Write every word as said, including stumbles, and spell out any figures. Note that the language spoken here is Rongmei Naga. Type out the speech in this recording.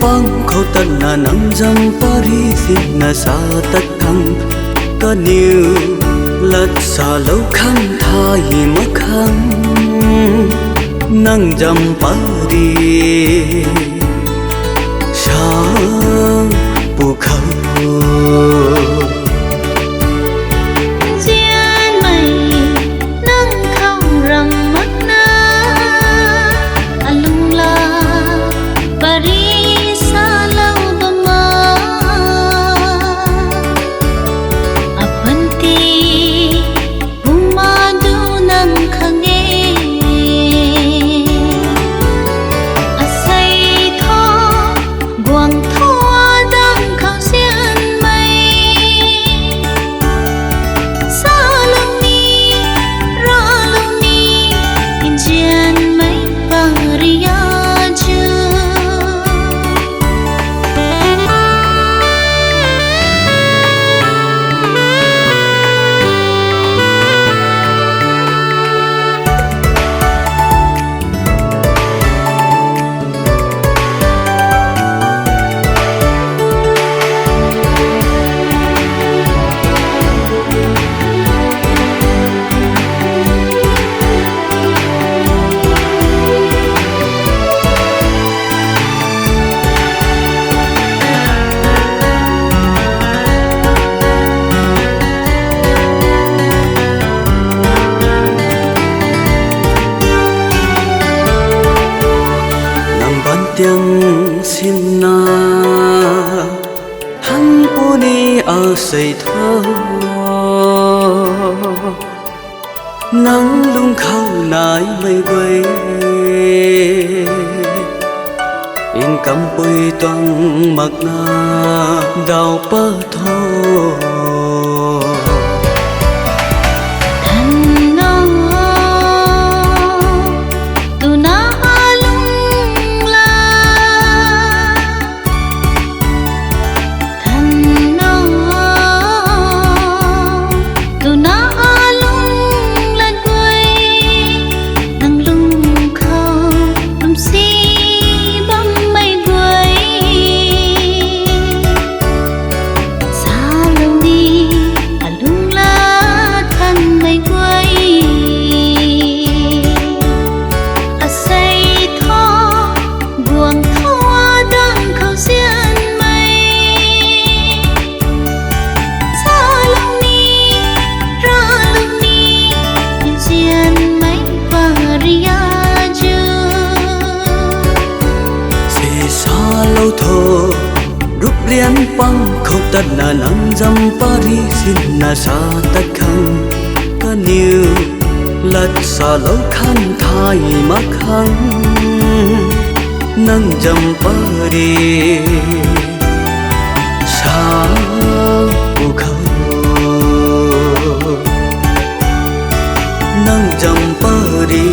Pang khou tatna nang zam pary sinna sa tat khang, kaniw lat salou khang thay mak khang, nang zam pary sa pu khou. Nzianmei nang khou ram makna, alung la pary salou bam ma, apanti puma du nang khang e. Asei tho, guang tho, adang khou nzianmei. Salou ni, ralou ni, nzianmei pary a chu. Nang ban tiang sinna, than puni asei tho, nang lung khou naimei guay, nkampui tuang makna daw pa tho. Than no, twna alung la, than no, twna alung lat guay, nang lung khou lwmsi bammei guay. Salou ni, alung la thanmei guay. Asei tho, guang tho, adang khou nzianmei. Salou ni, ralou ni, nzianmei pary a chu. Se salou tho, ruprian pang khou tatna nang zam pary sinna sa tat khang, kaniw lat salou khang thay mak khang, nang zam pary sa pu khou. Nang zam pary